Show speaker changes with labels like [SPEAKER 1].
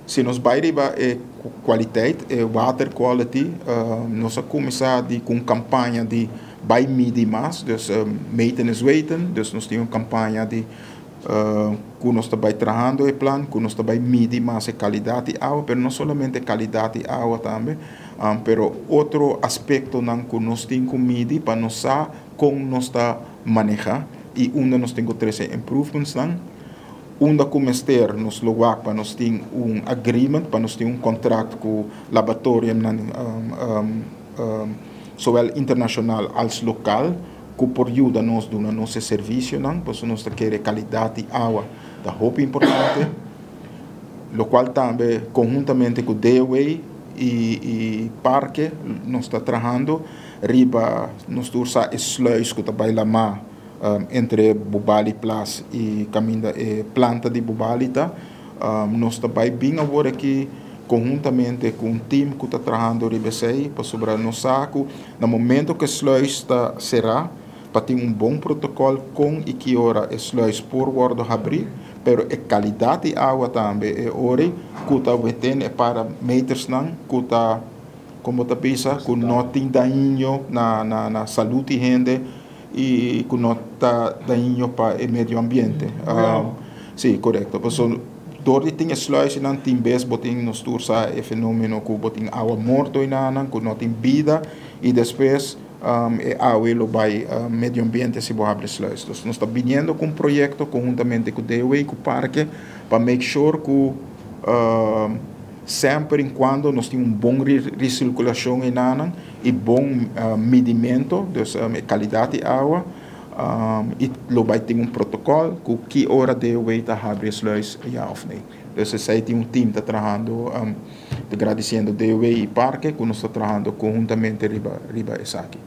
[SPEAKER 1] Si nos bai riba e kwaliteit, e water quality, nos a kuminsá di ku un kampaña di bai midi mas, dus meten is weten, dus nos tin un kampaña di ku nos ta bai trahando e plan, ku nos ta bai midi mas e kalidat di awa, pero no solamente e kalidat di awa tambe, pero otro aspektonan ku nos tin ku midi pa nos sa kon nos ta manehá i unda nos tin ku trese improvementsnan. Unda ku mester nos lo wak pa nos tin un agreement, pa nos tin un kontrakt ku laboratoriumnan zowel internashonal als lokal ku por yuda nos duna nos e servisionan, pasobra nos ta kere kalidat di awa ta hopi importante, lokual tambe konhuntamente ku DOW i parke nos ta trahando riba nos tur sa e sluis ku ta bai lamá Entre Bubali Plas i kaminda e planta di Bubali ta. Nos ta bai bin awor aki konhuntamente ku un tim ku ta trahando riba esei pasobra nos sa ku na momento ku e sluis ta será pa tin un bon protokòl kon i ki ora e sluis por wòrdu habrí, pero e kalidat di awa tambe e ora ku ta weten e parametersnan ku ta komo ta bisa ku no tin daño na salud di hende. I ku no ta daño pa e medio ambiente. Sí, korekto. Pasobra dor di tin e sluisnan tin bes bo tin nos tur sa e fenomeno ku bo tin awa morto enanan ku no tin bida i despues e awe lo bai medio ambiente si bo habri sluis. Dus nos ta biniendo ku un proyekto konhuntamente ku DOW ku parke pa make sure ku semper en kuando nos tin un bon resirkulashon enanan. E bon midimento, dus e kalidat di awa, i lo bai tin un protokòl ku ki ora DOW ta habri e sluis ya òf nee. Dus esei tin un tim ta trahando, ta gradisiendo DOW i parke ku nos ta trahando konhuntamente riba riba esaki.